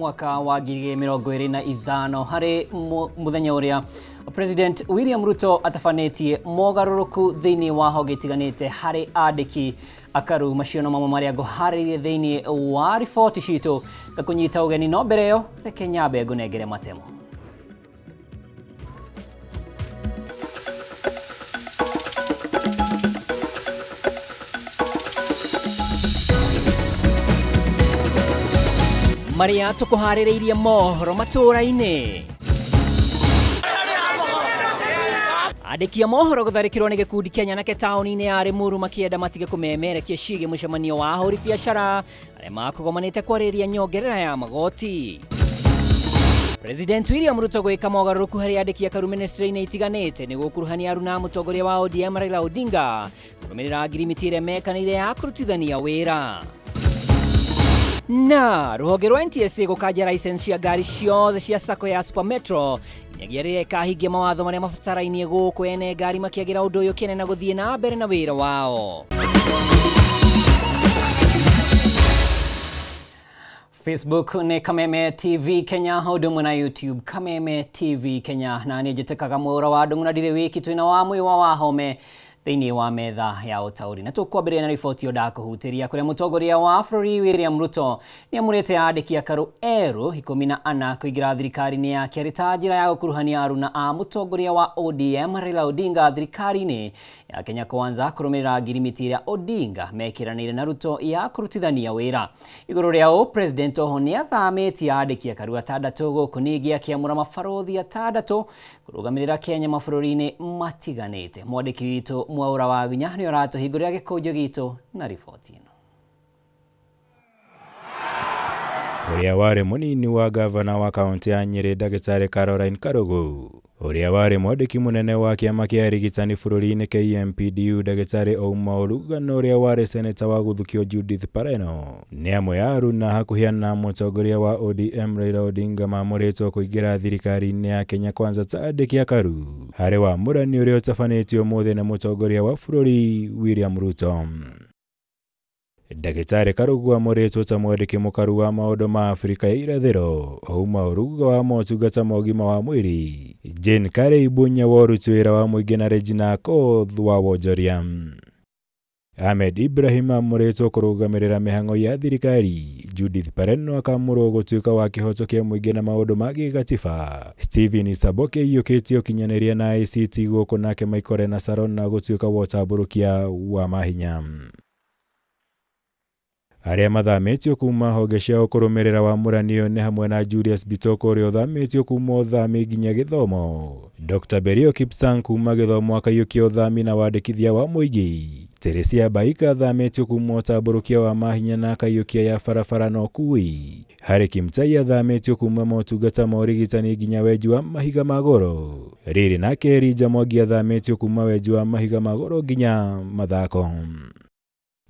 Mwaka wa 2025 harĩ mũthenya ũrĩa President William Ruto atabanĩtie mogarũrũku thĩinĩ wa honge itiganĩte harĩ andĩki akaru. Macio no mamwe marĩa ngũharĩirie thĩinĩ wa riboti citũ ngakũnyita ũgeni, no mbere ĩyo reke nyambe ngũnengere matemo. Maria tũkũharĩrĩirie mohoro matũũra-inĩ. Andĩki a mohoro gũtharĩkĩrwo nĩ gĩkundi kĩa nyanake taũni-inĩ ya Limuru makĩenda matige kũmemerekia ciĩgiĩ mũcemanio wa ahũri biacara arĩa makũgomanĩte kwarĩrĩria nyongerera ya magoti. President William Ruto gwĩka mogarũrũku harĩ andĩki akaru ministry-inĩ itiganĩte nĩ gũkuruhania aruna mũtongoria wa ODM Raila Odinga kũrũmĩrĩra ngirimiti ĩrĩa mekanĩire ya kũrutithania wĩra. Na rũhonge rwa NTSA gũkanja license cia ngari ciothe cia sacco ya Super Metro nginyagia rĩrĩa ĩkahingia mawatho marĩa mabatarainie gũkũ ene ngari makĩagĩra ũndũ ũyũ kĩene na gũthiĩ na mbere na wĩra wao. Facebook nĩ Kameme TV Kenya, ũndũ ũmwe na YouTube Kameme TV Kenya, na niĩ njĩtĩkaga Mwaũra wa Ndung'u na ndirĩ wiki, twĩna wa Mwĩwa wa Home thĩinĩ wa metha ya ũtaũri. Na tũkwambĩrĩria na riboti ĩyo ndakũhutĩria kũrĩa mũtongoria wa bũrũri William Ruto nĩamũrĩte andĩki akaru erũ 14 kũingĩra thirikari-inĩ yake arĩ ta njĩra ya gũkuruhania aruna a mũtongoria wa ODM Raila Odinga thirikari-inĩ ya Kenya Kwanza kũrũmĩrĩra ngirimiti ĩrĩa Odinga mekĩranĩire na Ruto ya kũrutithania wĩra. Igũrũ rĩa ũũ, President oho nĩathamĩtie andĩki akaru 6 gũkũ ningĩ akĩamũra mabarũthi 6 kũrũgamĩrĩra Kenya mabũrũri-inĩ matiganĩte. Mwandĩki witũ Mwaũra wa Gunya nĩ ũratũhingũrĩra gĩkũnjo gitũ na riboti ĩno. Ũrĩa warĩ mũnini wa gavana wa kaunti ya Nyĩrĩ Ndagĩtarĩ Caroline Karugu, ũrĩa warĩ mwandĩki mũnene wa kĩama kĩa arigitani bũrũri-inĩ KMPDU Ndagĩtarĩ Ouma Oluga na ũrĩa warĩ seneta wa gũthukio Judith Pareno nĩ amwe a aruna hakuhĩ na mũtongoria wa ODM Raila Odinga mamũrĩtwo kũingĩra thirikari-inĩ ya Kenya Kwanza ta andĩki akaru harĩ wamũrani ũrĩa ũtabanĩtio ũmũthĩ nĩ mũtongoria wa bũrũri William Ruto. Ndagĩtarĩ Karugu amũrĩtwo ta mwandĩki mũkaru wa maũndũ ma Afrika ya irathĩro, Ouma Oluga wa motungata ma ũgima wa mwĩrĩ, Jane Karĩ Ibunya wa ũruti wĩra wa mũingĩ na Regina Akoth wa wonjoria. Ahmed Ibrahim amũrĩtwo kũrũgamĩrĩra mĩhang'o ya thirikari, Judith Pareno akamũrwo gũtuĩka wa kĩhoto kĩa mũingĩ na maũndũ ma gĩgatiba, Stephen Saboke aiyũkĩtie ũkinyanĩria na ICT gũkũ nake Michael Nasarona gũtuĩka wa ũtambũrũkia wa mahinya. Arĩa mathamĩtio kuma honge ciao kũrũmĩrĩra wamũranio nĩ hamwe na Julius Bitoko ũrĩa ũthamĩtio kuma ũthami nginya gĩthomo, Dr. Berio Kipsang kuma gĩthomo akaiyũkia ũthami na wandĩkithia wa mũingĩ, Teresia Baika athamĩtio kuma ũtambũrũkia wa mahinya na akaiyũkia ya barabara na ũkuui, Harry Kimtai athamĩtio kuma motungata ma ũrigitani nginya wenji wa mahiga ma goro, rĩrĩ nake Elijah Mwangi athamĩtio kuma wenji wa mahiga ma goro nginya mathako.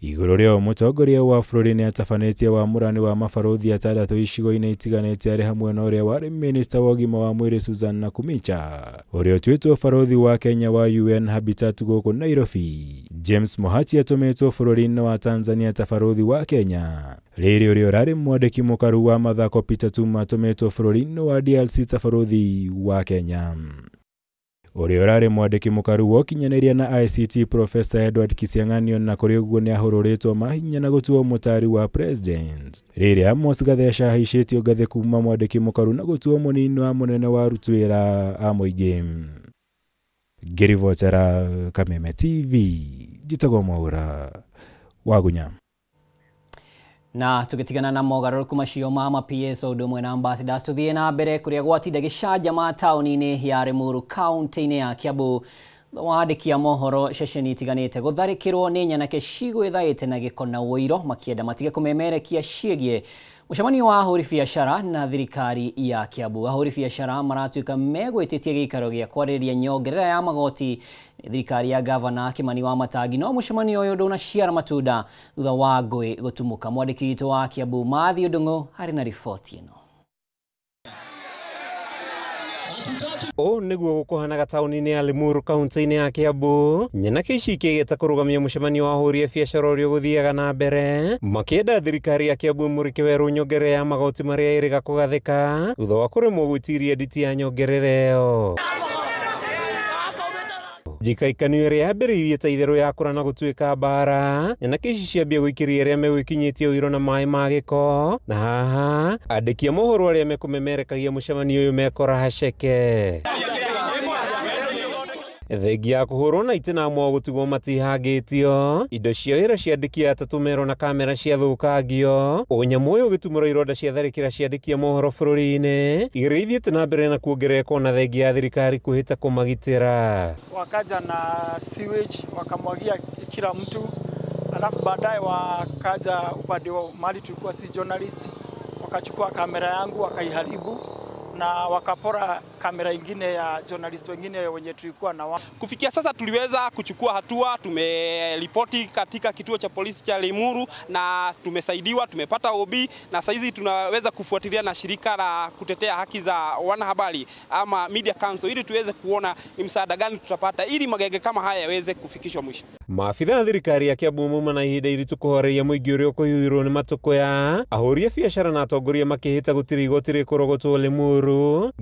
Igũrũ rĩa mũtongoria wa bũrũri nĩ atabanĩtie wamũrani wa mabarũthi 6 icigo-inĩ itiganĩte arĩ hamwe na ũrĩa warĩ minista wa ũgima wa mwĩrĩ Susan Nakhumicha, ũrĩa ũtuĩtwo barũthi wa Kenya wa UN Habitat gũkũ Nairobi. James Mohati atũmĩtwo bũrũri-inĩ wa Tanzania ta barũthi wa Kenya. Rĩrĩ ũrĩa ũrarĩ mwandĩki mũkaru wa mathako Peter Tuma atũmĩtwo bũrũri-inĩ wa DRC ta barũthi wa Kenya. Ũrĩa ũrarĩ mwandĩki mũkaru wa ũkinyanĩria na ICT Professor Edward Kisiang'anio na kũrĩ ũguo nĩahũrũrĩtwo mahinya na gũtuo mũtari wa President. Rĩrĩ Amos Gatheca ahaicĩtio ngathĩ kuma mwandĩki mũkaru na gũtuo mũnini wa mũnene wa aruti wĩra a mũingĩ. Ngĩribotera Kameme TV, njĩtagwo Mwaũra wa Gunya. Na tũgĩtigana na mogarũrũku macio ma ma-PS o ũndũ ũmwe na ambassadors, tũthiĩ na mbere kũrĩa gwatinda gĩcanjama taũni-inĩ ya Limuru kaunti-inĩ ya Kiambu wandĩki a mohoro ceceni itiganĩte gũtharĩkĩrwo nĩ nyanake cigwĩthaĩte na gĩko na ũiro makĩenda matige kũmemerekia ciĩgiĩ mũcemanio wa ahũri biacara na thirikari ya Kiambu. Ahũri biacara maratuĩka megwĩtĩtie gĩikaro gĩa kwarĩrĩria nyongerera ya magoti thirikari ya gavana Kimani wa Matangi, no mũcemanio ũyũ ndũnaciara matunda thutha wa ngũĩ gũtumũka. Mwandĩki witũ wa Kiambu Matthew Ndung'u harĩ na riboti ĩno. Ũũ nĩguo gũkũhanaga taũni-inĩ ya Limuru kaunti-inĩ ya Kiambu. Nyanake ici ikĩgĩta kũrũgamia mũcemanio wa ahũri a biacara ũrĩa ũgũthiaga na mbere, makĩenda thirikari ya Kiambu ĩmũrĩke werũ nyongerera ya magoti marĩa ĩrĩga kũgathĩka thutha wa kũremwo gwĩtiria nditi ya nyongerera ĩyo. Njikaikanio ĩrĩa yambĩrĩirie ta itherũ yakũra na gũtuĩka mbara, nyanake ici ciambia gũikĩria arĩa megwĩkinyĩtie ũiro na maĩ ma gĩko, na haha andĩki a mohoro arĩa mekũmemerekagia mũcemanio ũyũ mekora haceke. Thengia ya kũhũrwo na itĩ na amwe ao gũtigwo matihangĩtio, indo cia wĩra cia andĩki atatũ merwo na kamera ciathũkangio, ũnyamũ ũyũ ũgĩtumũra ironda cia tharĩkĩra cia andĩki a mohoro bũrũri-inĩ, igerio ithiĩte na mbere na kuongerereka ona thengia ya thirikari kwĩhĩta kũmagitĩra. Wakaja na sewage wakamwagia kila mtu, alafu baadaye wakaja upande wa mahali tulikuwa si journalist, wakachukua kamera yangu wakaiharibu na wakapora kamera ingine ya journalist wengine wenye tulikuwa na wao. Kufikia sasa tuliweza kuchukua hatua, tumeripoti katika kituo cha polisi cha Limuru na tumesaidiwa, tumepata OB na saizi tunaweza kufuatilia na shirika la kutetea haki za wanahabari ama Media Council ili tuweze kuona ni msaada gani tutapata ili magenge kama haya yaweze kufikishwa mwisho. Maabitha a thirikari ya Kiambu mauma na ihinda iritũ kũhoreria mũingĩ ũrĩa ũkũhiũhĩrwo nĩ matũkũya, ahũri a biacara na atongoria makĩhĩta gũtirĩ igoti rĩkũrogotwo Limuru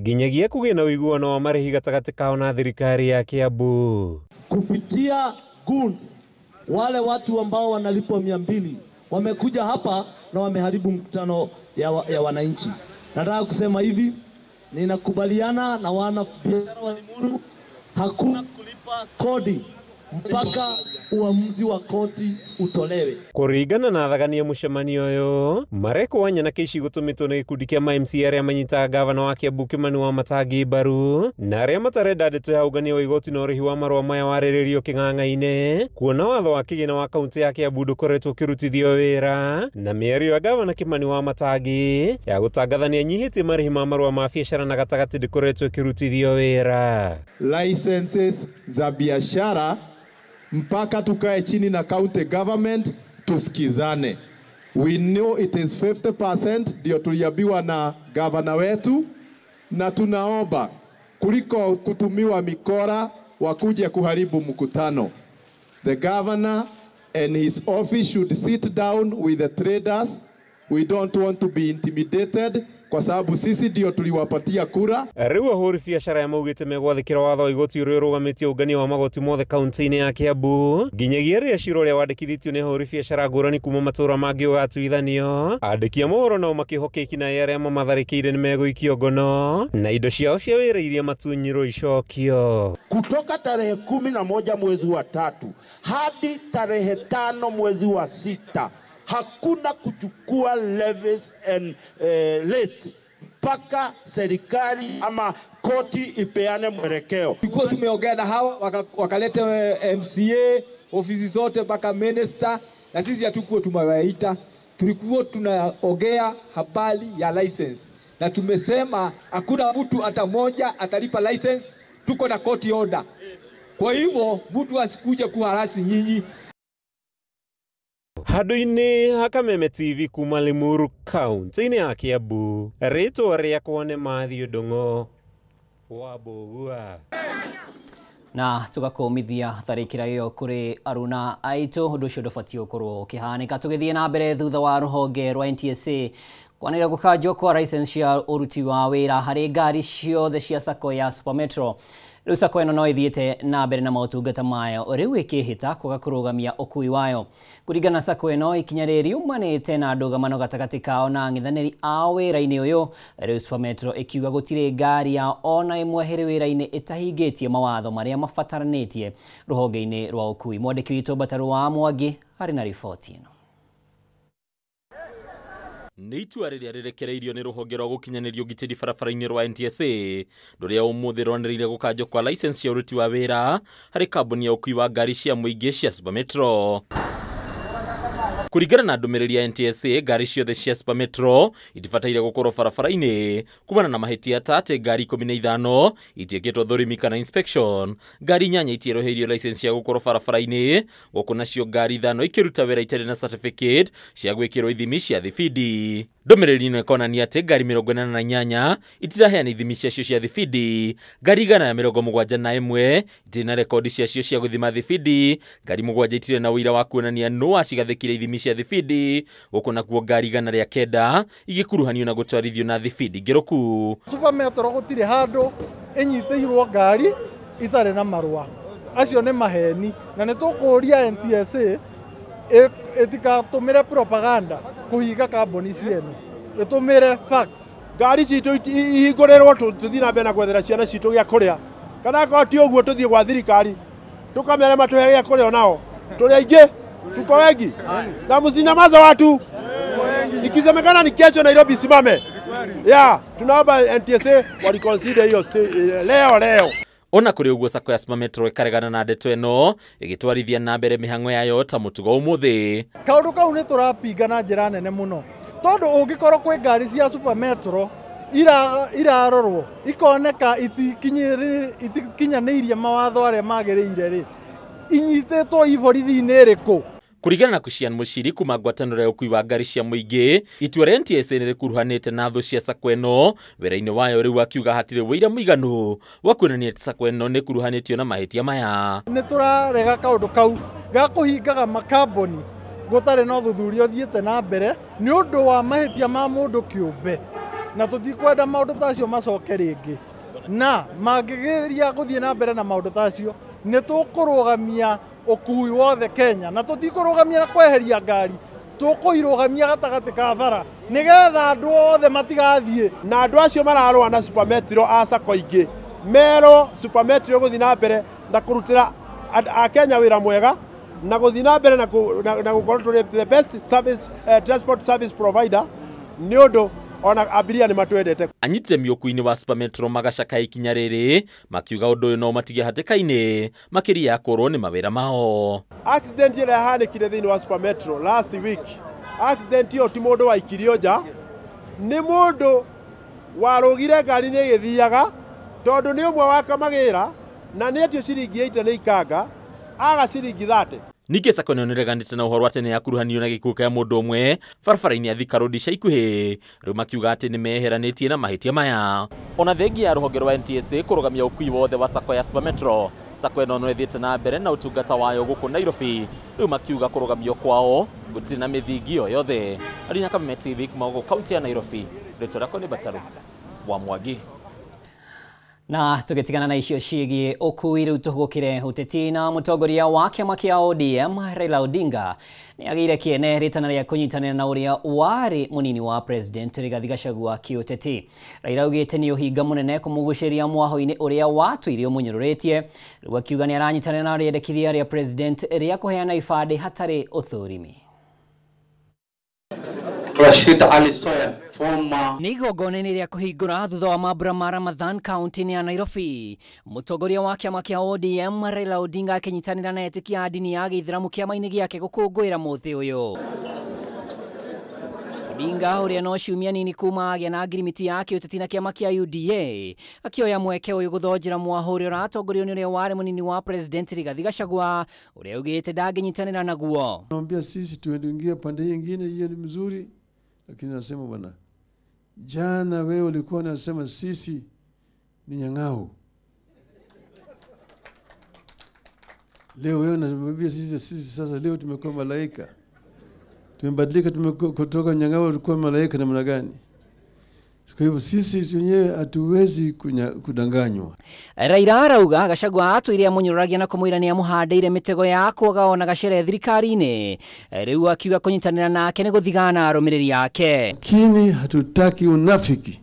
nginyagia kũgĩe na ũiguano wa marĩhi gatagatĩ kao na thirikari ya Kiambu. Kupitia goons, wale watu ambao wanalipwa 200 wamekuja hapa na wameharibu mkutano ya wananchi. Nataka kusema hivi, ninakubaliana na wana biashara wa Limuru, hakuna kulipa kodi mpaka uamuzi wa koti utolewe. Kũringana na athagania mũcemanio ũyũ, mareko wa nyanake ici gũtũmĩtwo nĩ gĩkundi kĩa ma MC arĩa manyitaga gavana wa Kiambu Kimani wa Matangi mbaru na arĩa matarenda ndeto ya ũngania wa igoti na ũrĩhi wa marũa maya warĩrĩrio kĩng'ang'a-inĩ, kuona watho wa kĩgĩna wa kaunti ya Kiambu ndũkoretwo ũkĩrutithio wĩra na mĩario ya gavana Kimani wa Matangi ya gũtangathania nyihĩtie marĩhi ma marũa ma biacara na gatagatĩ ndĩkoretwo ĩkĩrutithio wĩra. Licenses za biashara mpaka tukae chini na county government tusikizane. We know it is 50% ndio tuliambiwa na governor wetu, na tunaomba kuliko kutumiwa mikora wakuje kuharibu mkutano. The governor and his office should sit down with the traders. We don't want to be intimidated kwa sababu sisi ndio tuliwapatia kura. Rĩu ahũri biacara ya maugĩte megwathĩkĩra watho wa igoti ũrĩa ũrũgamĩtie ũngania wa magoti mothe kaunti-inĩ ya Kiambu nginyagia rĩrĩa cira ũrĩa wandĩkithĩtio nĩ ahũri biacara ngũrani kuma matũũra mangĩ ũgatuithanio. Andĩki a mohoro nao makĩhokia ikinaĩ arĩa mamatharĩkĩire nĩ megũikio ngono na indo ciao cia wĩra iria matunyirwo icokio. Kutoka tarehe 11 mwezi wa 3 hadi tarehe 5 mwezi wa 6 hakuna kuchukua levies and rates mpaka serikali ama koti ipeane mwelekeo. Tulikuwa tumeongea na hawa wakaleta MCA ofisi zote mpaka minister, na sisi hatukuwa tumewaita. Tulikuwa tunaongea habari ya license na tumesema hakuna mtu hata moja atalipa license, tuko na court order. Kwa hivyo mtu asikuje kuharasi nyinyi. Handũ-inĩ ha Kameme TV kuma Limuru kaunti-inĩ ya Kiambu, rĩtwa rĩakwa nĩ Matthew Ndung'u wa Mbũgua. Na tũgakũmithia tharĩkĩra ĩyo kũrĩ aruna aitũ, ũndũ ũcio ndũbatiĩ gũkorwo ũkĩhanĩka. Tũgĩthiĩ na mbere thutha wa rũhonge rwa NTSA kwanĩrĩra gũkanjwo kwa license cia ũruti wa wĩra harĩ ngari ciothe cia sacco ya Supermetro. Rĩu sacco ĩno no ĩthiĩte na mbere na motungata mayo rĩu ĩkĩhĩta kwaga kũrũgamia ũkui wayo. Kũringana na sacco ĩno, ikinya rĩrĩ riumanĩte na ndũgamano gatagatĩ kao na ang'ethanĩri a wĩra-inĩ ũyũ. Rĩu Supermetro ĩkiuga gũtirĩ ngari ya ona ĩmwe harĩ wĩra-inĩ ĩtahingĩtie mawatho marĩa mabataranĩtie rũhonge-inĩ rwa ũkui. Mwandĩki witũ Mbatarũ wa Mwangi arĩ na riboti ĩno. Nĩ itua rĩrĩa rĩrekereirio nĩ rũhonge rwa gũkinyanĩria ũgitĩri barabara-inĩ rwa NTSA rũrĩa ũmũthĩ rwanĩrĩire gũkanjwo kwa license cia ũruti wa wĩra harĩ kambuni ya ũkui wa ngari cia mũingĩ cia Supermetro. Kũringana na ndũmĩrĩri ya NTSA, ngari ciothe cia Supermetro itibataire gũkorwo barabara-inĩ kumana na mahĩtia ta atĩ ngari 15 itiĩkĩtwo thũrimi kana inspection, ngari 8 itieroheirio license cia gũkorwo barabara-inĩ, gũkũ nacio ngari 5 ikĩruta wĩra itarĩ na certificate cia gwĩkĩrwo ithimi cia thibindi. Ndũmĩrĩri ĩno ĩkonania atĩ ngari 88 itiraheana ithimi ciacio cia thibindi, ngari 171 itirĩ na rekondi ciacio cia gũthima thibindi, ngari 7 itirĩ na ũira wa kuonania nũ wacigathĩkire ithimi cia thibindi, gũkũ nakuo ngari 109 igĩkuruhanio na gũtwarithio na thibindi ngĩrũku. Super Metro gũtirĩ handũ ĩnyitĩirwo ngari itarĩ na marũa acio nĩ maheni, na nĩ tũkũria NTSA ĩtigatũmĩre propaganda kũhinga kambuni ciene, ĩtũmĩre facts. Ngari citũ ihingũrĩrwo tũthiĩ na mbere na gwethera ciana citũ gĩa kũrĩa, kana akorwo ti ũguo tũthiĩ gwa thirikari tũkamere matũhe gĩa kũrĩa onao. Tũrĩ aingĩ, tuko wengi na msinyamaze watu. Ikisemekana ni kesho Nairobi simame. Yeah, tunaomba NTSA waliconsider hiyo leo leo. Ona kũrĩ ũguo sacco ya Super Metro ĩkaregana na ndeto ĩno ĩgĩtwarithia na mbere mĩhang'o yayo ta mũtugo ũmũthĩ. Kaũndũ kau nĩ tũrapinga na njĩra nene mũno, tondũ ũngĩkorwo kwĩ ngari cia Super Metro irarorwo ikoneka itikinyanĩirie mawatho arĩa magĩrĩire rĩ, inyitĩtwo iborithi-inĩ ĩrĩkũ? Kũringana na Kushian Mushiri kuma ngwatanĩro ya ũkui wa ngari cia mũingĩ, itua rĩa NTSA nĩ rĩkuruhanĩte na thũ cia sacco ĩno wĩra-inĩ wayo rĩu, akiuga hatirĩ ũira mũiganu wa kuonania atĩ sacco ĩno nĩ ĩkuruhanĩtio na mahĩtia maya. Nĩ tũrarega kaũndũ kau ga kũhingaga makambuni gũtarĩ na ũthuthuria ũthiĩte na mbere nĩ ũndũ wa mahĩtia ma mũndũ kĩũmbe, na tũtikwenda maũndũ ta acio macoke rĩngĩ, na mangĩgeria gũthiĩ na mbere na maũndũ ta acio nĩ tũkũrũgamia ũkui wothe Kenya, na tũtikũrũgamia na kweheria ngari, tũkũirũgamia gatagatĩ ka bara nĩgetha andũ othe matigathiĩ. Na andũ acio mararũa na Super Metro a sacco ingĩ merwo Super Metro gũthiĩ na mbere na kũrutĩra Akenya wĩra mwega na gũthiĩ na mbere na gũkorwo tũrĩ the best service, transport service provider nĩ ũndũ ona abiria nĩ matwendete. Anyitemi ũkui-inĩ wa Super Metro magacaka ikinya rĩrĩ makiuga ũndũ ũyũ no matige hatĩka-inĩ makĩria ya kũrwo nĩ mawĩra mao. Accident ĩrĩa yahanĩkire thĩinĩ wa Super Metro last week, accident ĩyo ti mũndũ waikirio nja, nĩ mũndũ warũgire ngari-inĩ ĩgĩthiaga tondũ nĩ ũmwe wa kamagĩra na nĩ etio ciringi 80 nĩ ikanga aga ciringi 30. Ningĩ sacco ĩno nĩreganĩte na ũhoro atĩ nĩyakuruhanio na gĩkuũ kĩa mũndũ ũmwe barabara-inĩ ya Thika Road ica ikuhĩ, rĩu makiuga atĩ nĩmeheranĩtie na mahĩtia maya. Ona thengia ya rũhonge rwa NTSA kũrũgamia ũkui wothe wa sacco ya Super Metro, sacco ĩno no ĩthiĩte na mbere na ũtungata wayo gũkũ Nairobi, rĩu makiuga kũrũgamio kwao gũtirĩ na mĩthingi o yothe. Arina Kameme TV kuma gũkũ kaunti ya Nairobi, rĩtwa rĩakwa nĩ Bataru wa Mwangi. Na tũgĩtigana na icio ciĩgiĩ ũkui rĩu tũhũgũkĩre ũteti na mũtongoria wa kĩama kĩa ODM Raila Odinga nĩ agĩire kĩene rĩtana rĩa kũnyitanĩra na ũrĩa warĩ mũnini wa president Rigathi Gachagua kĩũteti. Raila augĩte nĩ ũhinga mũnene kũmũgucĩrĩria mwaho-inĩ ũrĩa watũire ũmũnyũrũrĩtie, rĩu akiuga nĩ aranyitanĩra na rĩendekithia rĩa president rĩa kũheana ibandĩ hatarĩ ũthũrimi. Rashid Ali Soya, former Nĩ igongona-inĩ rĩa kũhingũra thutha wa mambura ma Ramadhan kaunti-inĩ ya Nairobi, mũtongoria wa kĩama kĩa ODM Raila Odinga akĩnyitanĩra na etĩkia a ndini ya gĩithĩramu kĩama-inĩ gĩake gũkũngũĩra mũthĩ ũyũ. Odinga ũrĩa no ciumia nini kuma agĩa na ngirimiti ya kĩũteti na kĩama kĩa UDA akĩoya mweke ũyũ gũthonjera mwaho ũrĩa ũratongorio nĩ ũrĩa warĩ mũnini wa president Rigathi Gachagua ũrĩa augĩte ndangĩnyitanĩra naguo. Naambia sisi tuingie pande nyingine, hiyo ni mzuri, lakini nasema bwana, jana wewe ulikuwa unasema sisi ni nyang'au, leo wewe unatuambia sisi sasa leo tumekuwa malaika, tumebadilika, tumekuwa kutoka nyang'au tulikuwa malaika namna gani? Kwa hivyo sisi wenyewe hatuwezi kudanganywa. Raila arauga Gachagua atwire amunyũrũragia na kũmwĩra nĩ amũhandĩire mĩtego ya kwaga ona gacere thirikari-inĩ, rĩu akiuga kũnyitanĩra nake nĩ gũthigana arũmĩrĩri ake. Lakini hatutaki unafiki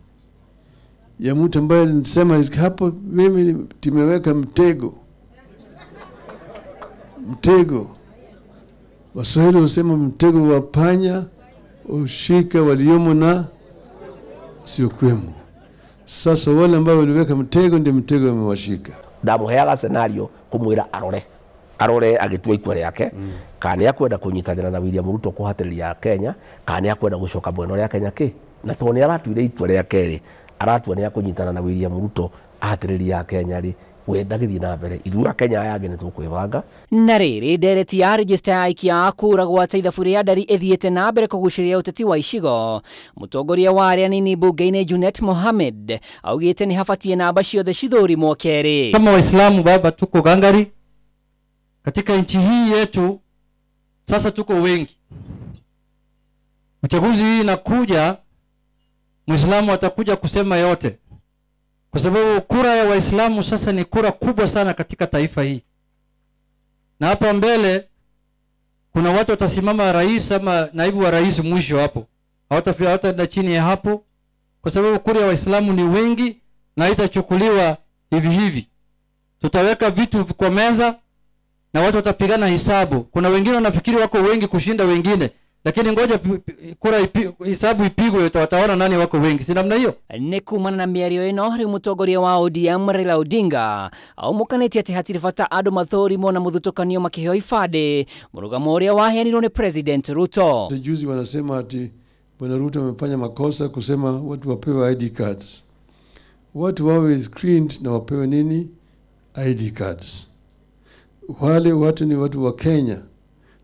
ya mtu ambaye alisema hapo mimi tumeweka mtego. Mtego. Waswahili husema mtego wa panya ushika waliomo na siokwemo. Sasa wale ambao waliweka mtego ndio mtego umewashika. Ndamuheaga scenario kumwira arore agitua itua riake kana ni akwenda kunyitanira na William Ruto kuhatiriria Kenya kana ni akwenda gucoka mwena uria Kenya ki na to ni aratuire itua riake ri aratua ni akunyitana na William Ruto ahatiriria Kenya ri Wenda gĩthiĩ na mbere ithuĩ Akenya aya angĩ nĩ tũkwĩbanga. Na rĩrĩ ndereti ya register ya aikia a kura gwata ithabu rĩa ndari ĩthiĩte na mbere kũgucĩrĩria ũteti wa icigo. Mũtongoria wa arĩa anini mbunge-inĩ Junet Mohamed augĩte nĩ habatie namba ciothe cithũrimwo kerĩ. Kama Waislamu baba, tuko gangari katika nchi hii yetu. Sasa tuko wengi. Uchaguzi hii inakuja, Muislamu atakuja kusema yote, kwa sababu kura ya Waislamu sasa ni kura kubwa sana katika taifa hii. Na hapa mbele kuna watu watasimama rais ama naibu wa rais mwisho hapo, hawataenda chini ya hapo, kwa sababu kura ya Waislamu ni wengi na itachukuliwa hivi hivi. Tutaweka vitu kwa meza na watu watapigana hisabu. Kuna wengine wanafikiri wako wengi kushinda wengine, lakini ngoja kura hisabu ipigwe, wataona nani wako wengi. Si namna hiyo? Nĩ kumana na mĩario ĩno rĩu mũtongoria wa ODM Raila Odinga aumukanĩtie atĩ hatirĩ bata andũ mathũrimwo na mũthutũkanio makĩheo ibandĩ, mũrũgamo ũrĩa waheanirwo nĩ President Ruto. Juzi wanasema ati Bwana Ruto amefanya makosa kusema watu wapewe ID cards. Watu wawe screened na wapewe nini? ID cards. Wale watu ni watu wa Kenya.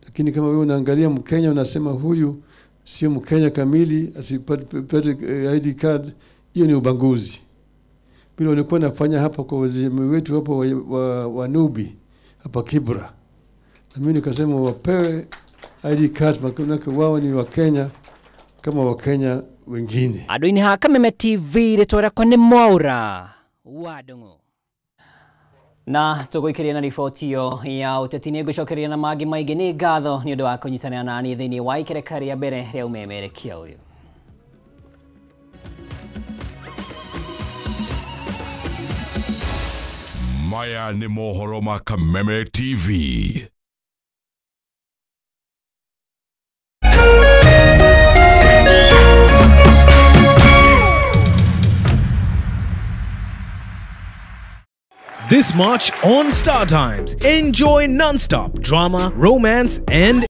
Lakini kama wewe unaangalia Mkenya unasema huyu sio Mkenya kamili, asipate ID card, hiyo ni ubaguzi. Bila walikuwa nafanya hapa kwa wazee wetu hapo wa Nubi hapa Kibra. Na mimi nikasema wapewe ID card maana wao ni wa Kenya kama wa Kenya wengine. Andũ-inĩ ha Kameme TV rĩtwa rĩakwa nĩ Mwaura wa Ndung'u. Na tũgũikĩria na riboti ĩyo ya ũteti nĩ ngũcokeria na mangĩ maingĩ. Nĩ ngatho nĩ ũndũ wa kũnyitanĩra naniĩ thĩinĩ wa ikereka rĩa mbere rĩa ũmemerekia ũyũ. Maya nĩ mohoro ma Kameme TV. This March on Star Times, enjoy non-stop drama, romance, and